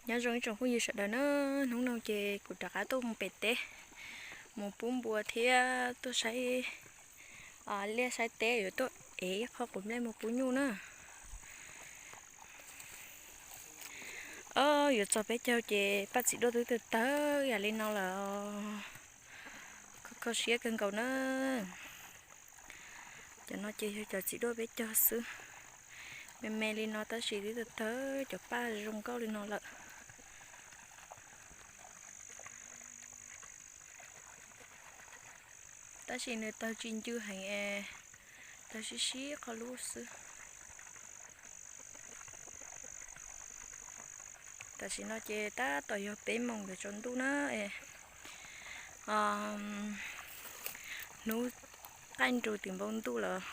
Nyob zoo ib tsoom phooj ywg sawv daws na, hnub no ces kuv rov qab tuaj mus pem teb, mus pub npua thiab tuaj saib liaj saib teb, yuav tuaj ev ib qho quav nplej mus pub nyuj na. Os, yuav txog peb caug ces paj txiv duaj twb tawg tawg yam li no lawm, kho kho siab kawg nkaus na. Cov no ces yog cov txiv duaj peb caug xwb, me me li no tab sis twb tawg tawg cov paj zoo nkauj li no lawm. Tab sis nws tawg tsis ncw heev, tawg sib sib qho lub xwb. Tam sim no ces tab tom yog peb moos yuav tsaus ntuj na, hnub qaij nrus tim npoo ntuj lawm.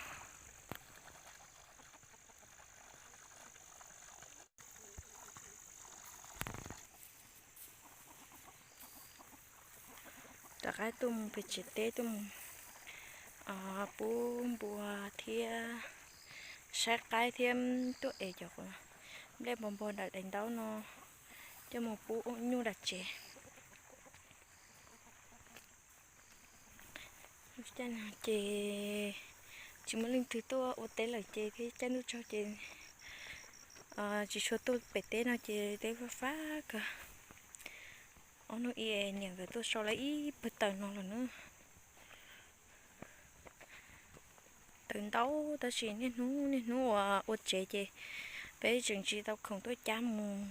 Rov qab tuaj mus pem tsev teb tuaj mus pub npua thiab saib qaib thiab tuaj ev cov nplej npog npog nram daim ntaub no coj mus pub nyuj nram tsev. Ces tsis muaj leej twg tuaj ua teb lawm ces thiab caij ntuj tsaug ces tsis tshua tuaj pem teb no ces teb fab fab kawg. Ob hnub ib niam nkawd tuaj sau lawv ib pawg taws no lawm na. Taws ntau tab sis niaj hnub niaj hnub uas ua tsev ces peb tseem tsis tau khoom tuaj cab mus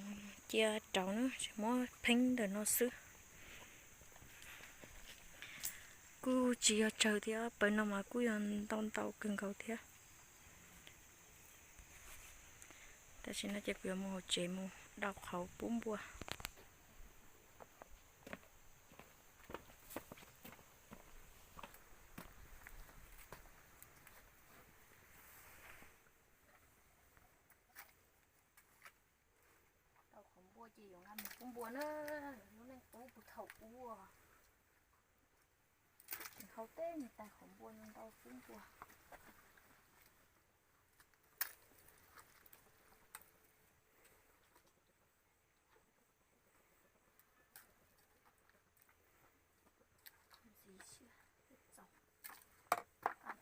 cia rau na, tseem muab pheeb ntawm no xwb. Kuj tsis yog tsawg thiab, pawg no mas kuj yog ntau ntau kawg nkaus thiab. Tam sim no ces kuv yuav mus hauv tsev mus dau qhauv pub npua. Dau qhauv npua ces yuav nqa mus pub npua na, lub neej qub puag thaum ub. Tseem hau teb mus tais qhauv npua no ntau pub npua.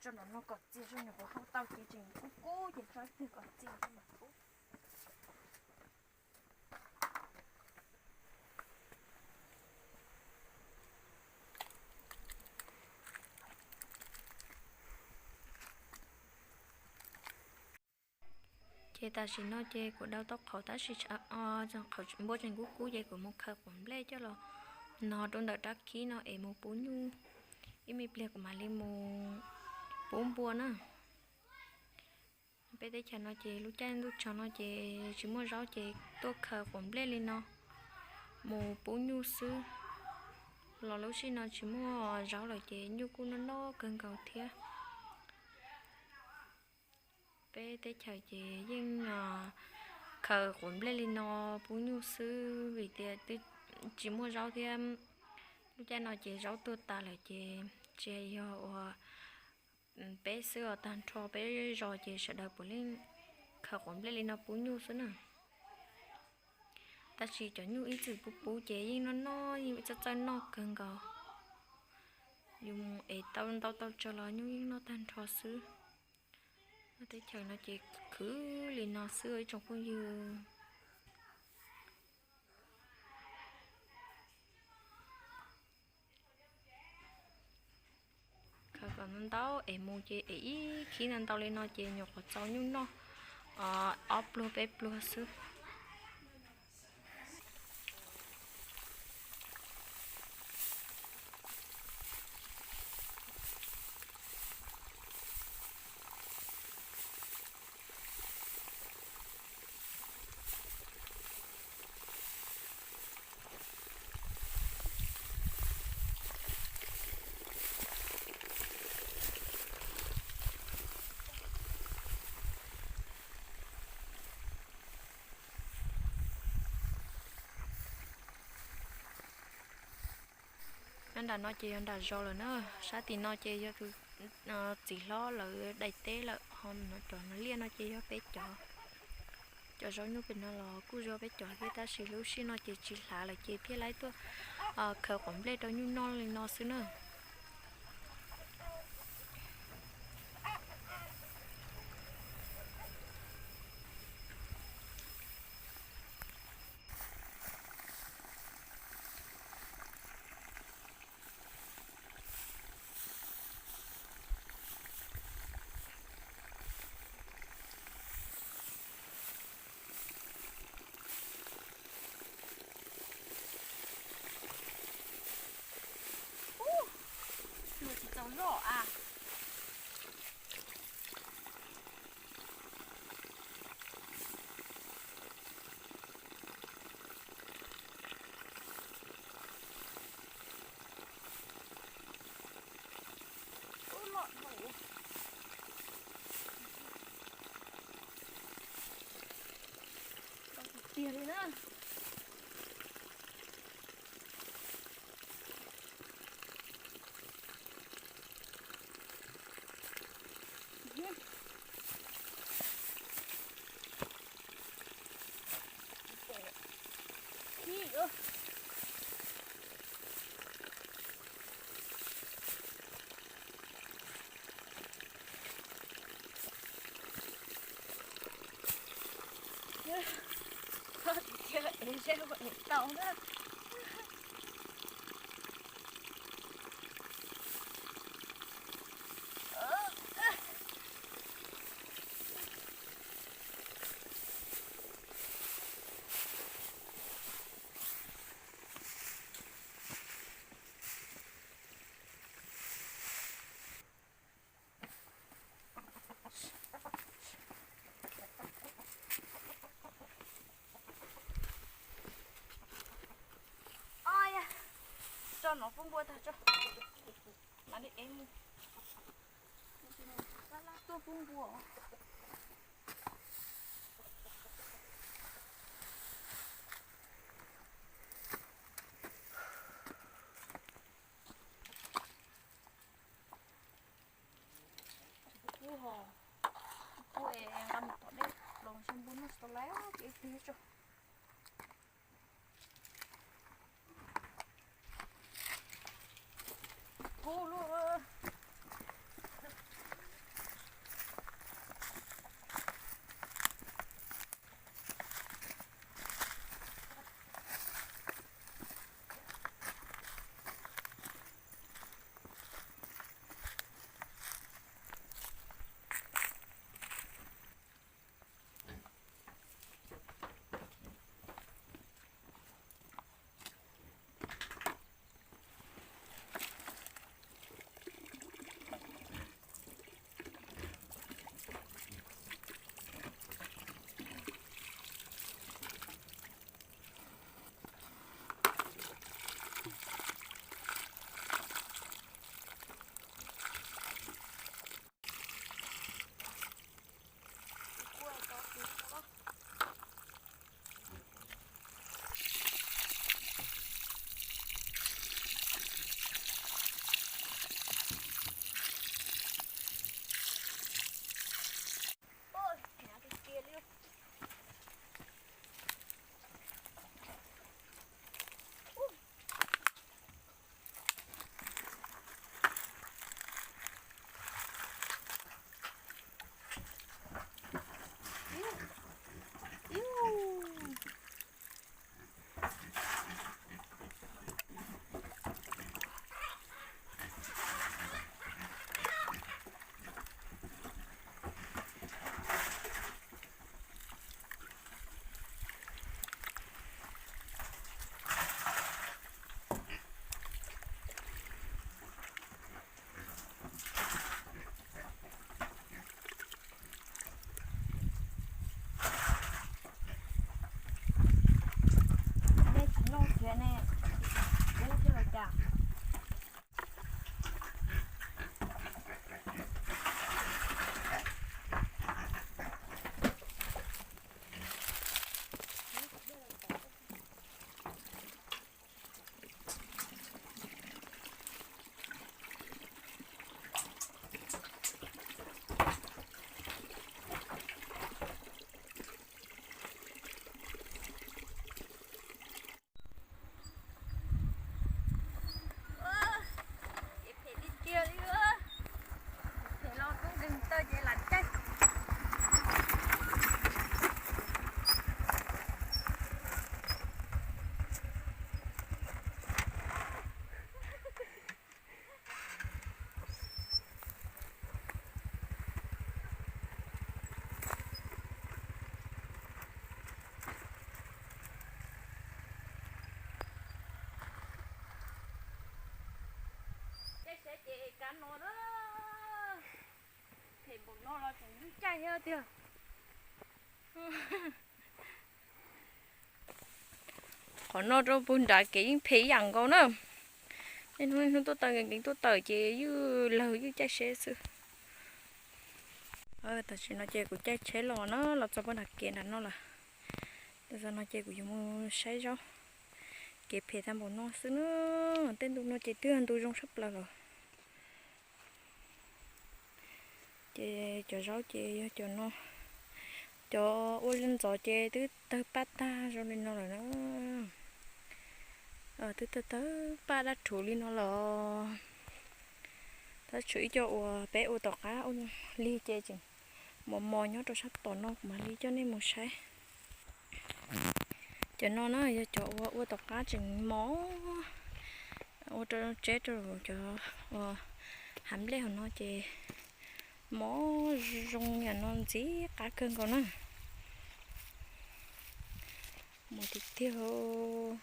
Tso nram no kom txias, zoo nyuam qhuav hau tau ces tseem kub kub ces tso ib pliag kom txias tso mam pub. Ces tam sim no ces kuv dau tau qhauv tab sis qhauv npua tseem kub kub ces kuv mus khaws quav nplej coj los no rau ntawm rab khib no es mus pub nyuj. Ib me pliag kuv mam li mus pub npua na. Peb teb chaws no ces lub caij ntuj tsaug no ces tsis muaj zaub ces tuaj khaws quav nplej li no mus pub nyuj xwb. Los lub sij no tsis muaj zaub lawm ces nyuj kuj noj noj kawg nkaus thiab. Peb teb chaws ces yeej khaws quav nplej li no pub nyuj xwb vim tias twb tsis muaj zaub thiab. Lub caij no ces zaub tuag tas lawm ces tsis yog uas peb xwb os, tag nrho peb zos ces sawv daws puav leej khaws quav nplej li no pub nyuj xwb na. Tab sis cov nyuj ib txwm pub pub ces yeej noj noj, yeej txawj txawj noj kawg nkaus. Yus mus ev tau ntau tau tsawg los nyuj yeej noj tag nrho xwb. Teb chaws no ces khwv li no xwb ib tsoom phooj ywg. Khaws kom ntau es mus ces es ib khib ntau ntau li no ces nyuam qhuav txaus nyuj noj ob pluag peb pluag xwb. Nyob nram no ces yog nram zos lawm na, sab tim no ces yog tus txiv hlob lawv daim teb lawm, ho cov liaj no ces yog peb cov. Cov zaub nyuj pem no los kuj zoo peb cov thiab, tab sis lub sij hawm no ces tsis hlav lawm ces thiaj li tuaj khaws quav nplej rau nyuj noj li no xwb na. Ub, luag tsis txaus zoj a. Ub, loj dhau. Loj tiag tiag li na. Koj tsis cia es zeb ua es tau na. Tso no pub npua tag tso. Mam li ev mus. Lab lab tuaj pub npua. Pub ho, pub es nqa mus tom dej los ntshe npua noj tsis tau lawm ces pub tso. Pub lub. Av no na, phem npaum no los tseem ywj caij thiab tiag. Qhov no rau puag nrad kev yeej phem ib yam nkaus na. Niaj hnub niaj hnub tuaj tawm nkees nkees tuaj tawm ces ywj lawg ywj caij tsheb xwb. Tam sim no ces kuv caij tsheb los na, los txog puag nram kev nram no lawm. Tam sim no ces kuv yuav mus saib zaub. Kev phem tag npaum no xwb na. Tej ntu no ces twb yog ntu zoo tshaj plaws lawm. Ces cov zaub ces yog cov no, cov ua li ntxov ces twb tawg paj tag zoo li no lawm na. Twb tawg tawg paj dab rhuv li no lawm. Tab sis ib co uas peb ua tom qab ua lig ces tseem mos mos nyob rau sab tom no kuv mam li coj nej mus saib. Cov no na yog cov uas ua tom qab tseem mos, ua rau tseb rau cov uas hav nplej hauv no ces mos zoo yam no ntxim qab kawg nkaus na. Mos tiag tiag.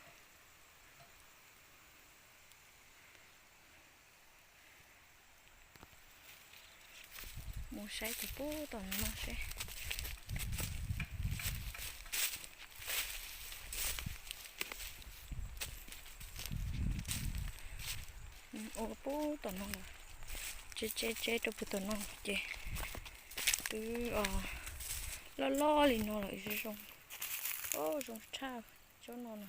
Mus saib cov pub tom no seb. Ua pub tom no lawm, tseb tseb tseb rau puag tom no ces twb loj loj li no lawm zoo. Zoo tshaj tsob no na,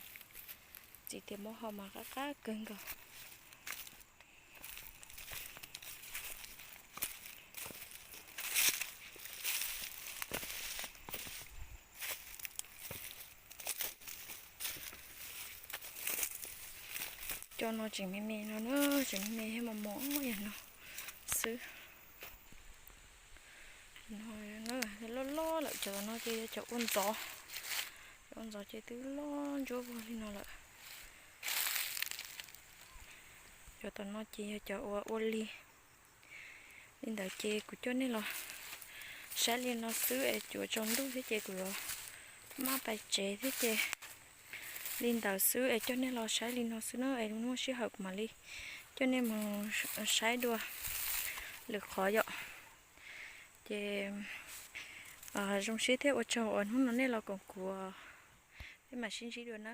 txiv tias muab ho mas qab qab kawg nkaus. Cov no tseem me me no na, tseem me me thiab mos mos yam no xwb. Loj loj lawm, cov no ces yog cov ua ntxov, cov ua ntxov ces twb loj ntsuab vog li no lawm. Cov tom no ces yog cov uas ua lig. Li ntawd ces kuv coj nej los saib li no xwb es yuav tsaus ntuj thiab ces kuv yuav maj pais tsev thiab ces li ntawd xwb es coj nej los saib li no xwb na es muaj sij hawm kuv mam li coj nej mus saib dua lwm qhov yom. Ces zoo siab thiab ua tsaug uas hnub no nej los koom kuv, peb mam sib ntsib dua na.